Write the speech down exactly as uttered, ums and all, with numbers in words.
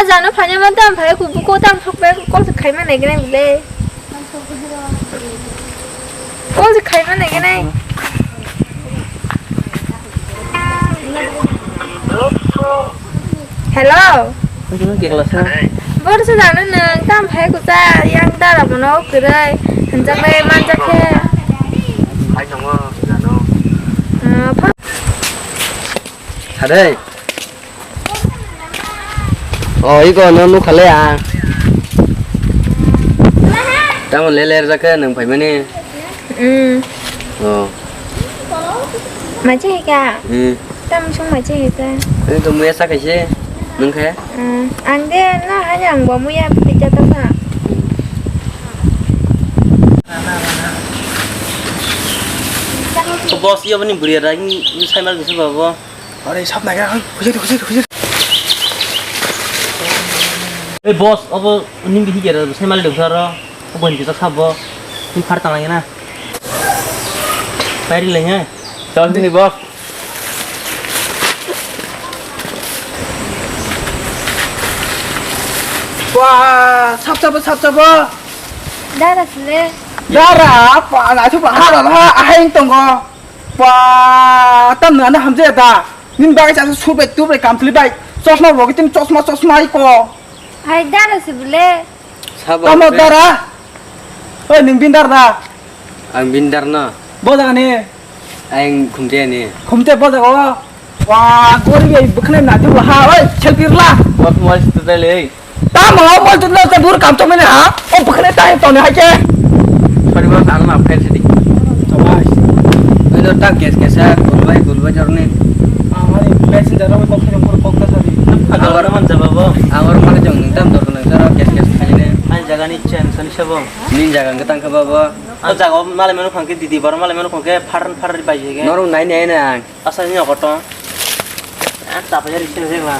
Jano phanya man tam phai ku buko tam thok bai call se khai man nai gane bile. Call se khai man nai gane. Hello. Bor se jano nang tam phai ku ta yang dara bono kirai. Hanjak le manjak khe. Hai tongo jano. Ah, pha- Hade. Oh, iko no nukhale a. Tamo leler jakhe nang phaimani. Hmm. Oh. Machi hika. Hmm. Tam sung machi hika. Ini to muya sa kaise nang khe. Hmm. Ang de na hanya ang bo muya pita ta sa. Boss, iya bani buriya daging, ini saya mal bisa bawa. Are, sap naikha, hoi, hujai, hujai, hujai. Ei, boss, obo nini bihi gera, sai mali dongsa ro, obo hinke sabo, ni phar tang lai na. Pairi lai he. Chal sini, boss. Wah, sap sabo, sap sabo. Dara sile. Dara, pa, na chupa, ha, ha, ha, aheng tongo. Pa, tam nang ano hamjaya da. Nini bagwi chasa sur bai, tur bai, kamchwlwi bai. Chosma bo kitim chosma, chosma iko. Hai dara se bole. Sabo Tamo be- dara. Oi, nung bini dara da. Ang bini dara no. Bo jaga ni. Ang khumte ni. Khumte bo jaga o. Wa, gori bai bwkhwnai na thibla ha. Oi, selfie rwla. Bot mo sto dai le. Tamo, mo tu na ta dur kam to mene ha. O bwkhwnai ta to ne ha ke. Sorry boss, ang ma friend sidi. Oi do ta gas gas ha, gulbai gulbai jorni. Amari passenger ro kok kok kok ta sadi. Agor man jaba bo. Agor mane jong nang tam dor nang sara gas gas khaine. Ai jaga ni chen sani sabo. Nin jaga nang tang kha babo. O jaga male menu khangke didi bor male menu khangke phar phar bai jege. Norok nai nai nang. Asa ni okoto. Ah, ta pa yari chen jeng la.